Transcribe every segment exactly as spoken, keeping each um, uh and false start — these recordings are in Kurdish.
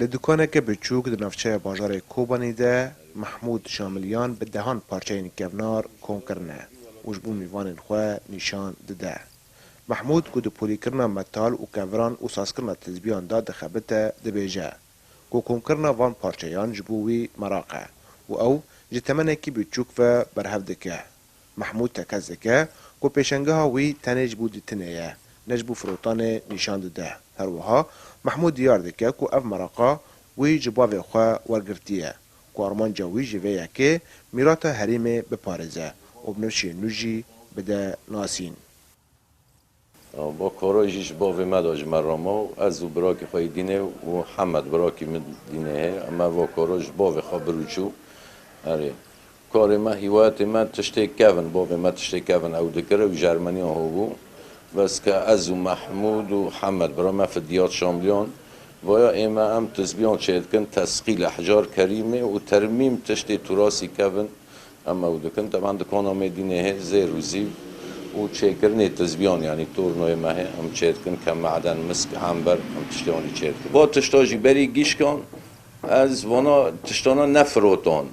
Li dukaneke biçûk di navçeya bajarê Kobanî de Mehmûd Şamiliyan bi dehan parçeyên kevnar kom kirine û ji bo mîvanên xwe nîşan dide. Mehmûd ku di polîkirina metal û keviran û sazkirina tizbiyan de dixebite, dibêje ku komkirina van parçeyan ji bo wî meraq e û ew ji temenekî biçûk ve berhev dike. Mehmûd tekez dike ku pêşengeha wî tenê ji bo dîtinê ye, ne ji bo firotanê nîşan dide. Her wiha Mehmûd diyar dike ku ev meraqa wî ji bavê xwe wergirtiye, ku armanca wî ji vê yekê mîrata herêmê biparêze û binivşên nû jî bide nasîn. Ava kara jî ji bavê me de ji me re ma û ez û birakî xwe yê dînê û Hemed birakî min dînê heye. Em eva kara ji bavê xwe bir û çû. Erê. Karê me, hîwayetê me tiştê kevin, bavê me tiştê kevin ew dikir, ew Jermeniya hobû. Bes ke ez û Mehmûd û Hemed bira me Fidiyat Şamliyan, vaya ê me em tizbiyan çêdikin, tesqîl, ehcar kerîmê û termîm tiştê turasî kevin. Em ew dikin, teban dikana me dînê hê zêr û zîv û çêkirinê tizbiyan, yanî tornoyê me hê, em çêdikin, ke meden, misk, ember, em tiştê wanî çêdikin. Va tişta jî berî gîşkan, ez vana tiştana nefirotan.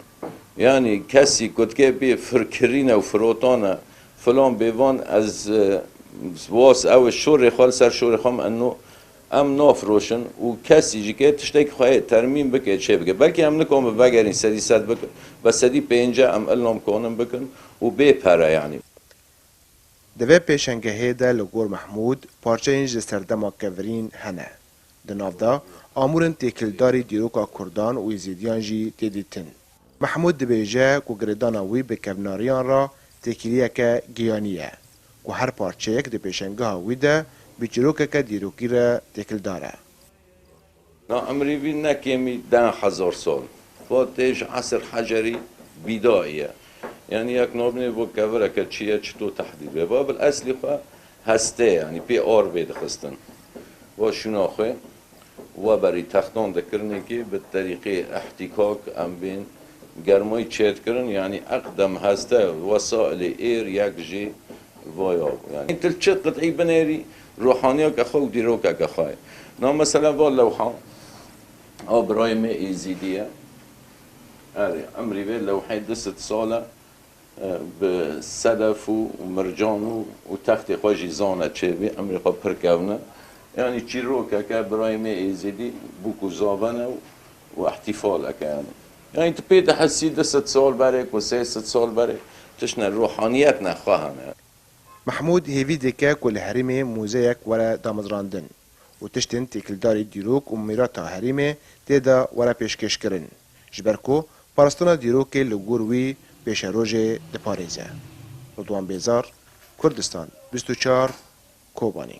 Yanî kesî ku dike bê firkirîne û firotane, filan bêvan, ez, e, was ew şorê xwe li ser şorê xwe min eno, em nafiroşin û kesî ji ke tiştekî xwe yê termîm bike, çê bike. Belkî em nikarin vegerîn sedî sed bikin, be sedî pêncî em ilna em kanin bikin û bê pere, yanî. Di vê pêşengehê de li gor Mehmûd parçeyên ji serdema kevirîn hene. Di nav de amûrên têkildarî dîroka Kurdan û Êzîdiyan jî tê dîtin. Mehmûd dibêje ku girêdana wî bi kevnariyan re têkiliyeke giyanî ye, ku her parçeyek di pêşengeha wî de bi çîrokeke dîrokî re têkildar e. Na emrî vî ne kêmî deh hezar sal. Va tê ji esr hecerî bîdayî ye. Yanî yek nabinê va kevireke çi ye, çito tehdîd be. Va bil eslî xwe hestê, yanî pê ar vê dixistin. Va şûna xwe weberî textan dikirinê kê bi terîqê ihtîkak em bên germayî çêdikirin, yanî eqdem heste wesailê êr yek jê vaya bû. Yanî tu li çi qit'î binêrî, ruhaniyeke xwe û dîrokeke xwe ye. Na mesela va lewha a birayê me Êzîdî ye. Erê, emrî vê lewhê du sed sal e, e, bi sedef û, û mircan û, û textê xwe jî zane çêbî, emrê xwe pir kevne. Yanî çîrokeke birayê me Êzîdî bûk û zaven e û, û ihtifaleke yanî. Yanî tu pê dihesî du sed sal berê ku sê sed sal berê tiştine ruhaniyet ne xwe hene. Mehmûd hêvî dike ku li herêmê muzeyek were damezrandin û tiştên têkildarî dîrok û mîrata herêmê tê de were pêşkêşkirin, ji ber ku parastina dîrokê li gor wî pêşerojê diparêze. Ridwan Bêzar, Kurdistan bîst û çar, Kobanî.